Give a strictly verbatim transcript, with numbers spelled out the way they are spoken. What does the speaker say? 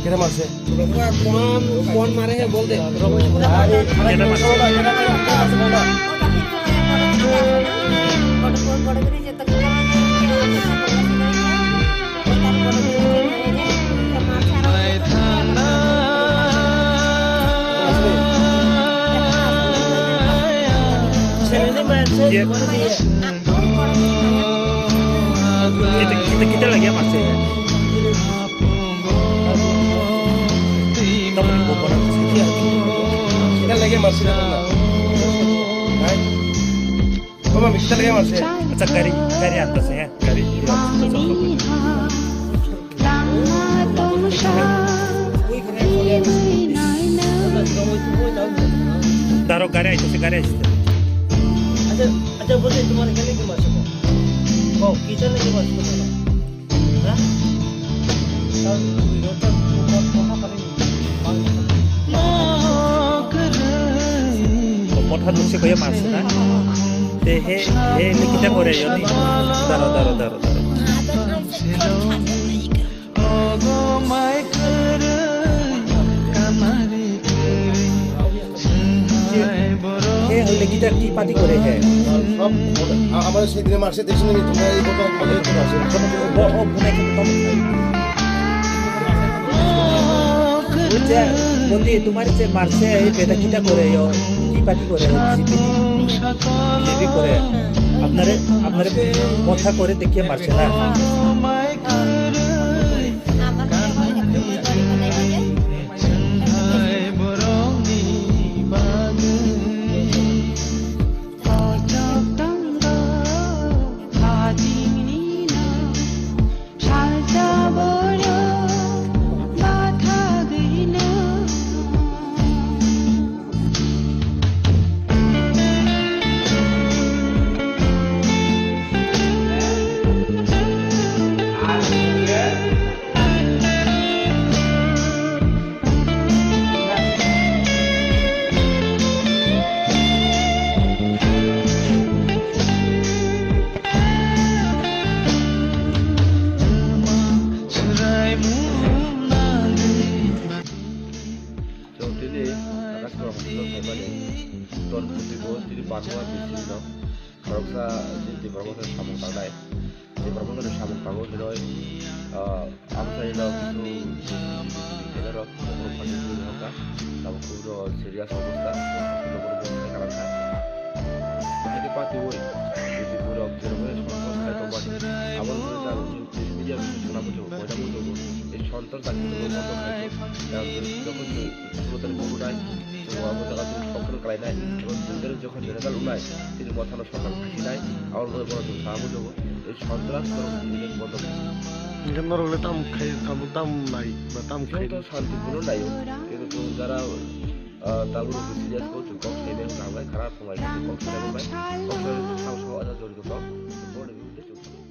কেটা মারছে? कौन, कौन मारे है बोल दे। কেটা মারছে? Kita, kita, kita lagi apa sih? Kita lagi masih ada. Hai. Mama, kita lagi masih. Acha, gari, gari atas ya, gari. Daro, gari aitase, gari aitase. Acha, acha, bole, tumhare kya leke masuk ho? Kitchen leke masuk ho? Motha dukse koyo mas na. Te he, he likita kore yoni. Daro, daro, daro, daro. এ হলে গিটার কি পার্টি করে হে? সব আমাদের সেদিনে মারছে, দেখছো নাকি তোমরা? এই কথা বলে তো আছে। ও, ও, বুনাই কিন্তু কম। বুঝছে? বলছি, তোমার যে মারছে, এই বেটা কিটা করে, ও কি পার্টি করে? বিজেপি, বিজেপি করে। আপনারে, আপনারে মথা করে দেখিয়ে মারছে না? Chwng tini Akash Baba hospital phaimani, ton phuti bo tini barma bising no khoroksa chini Tipra Motha samung tangnai. Tipra Motha ni samung tango hinoi, ah, amchaino kisu khaina rok bokhorok phaini twi hoka. Tabuk khubro serious obostha, hospital o bokhorok khaina rok kha. Bahai khe patiwi B J P rok jerokhom songhos khai tongmani, aboni bagwi media bising sana muchungo, koina muchungo, ei sontor jati bondo khai tong. Jokhon chwng Sumatra bubunai, chwng abo jaga chwng sokron khlainai, ebo Sumatra jokhon general wngnai, chini mothano sokal phasinai, aboni bagwi bono chwng sana muchungo, ei sontras borok chini bondo khai. Hingke norok le tam khai, tabuk tam nai, ba tam khai. Chwng to shanti phano naio, kintu chwng jara, ah, tabuk rok serious ko chwng kok sainai, hambai kharap wngnai, kok sainai bai, kok sainai sao sao aja jorito kok, bono bibinde chwng.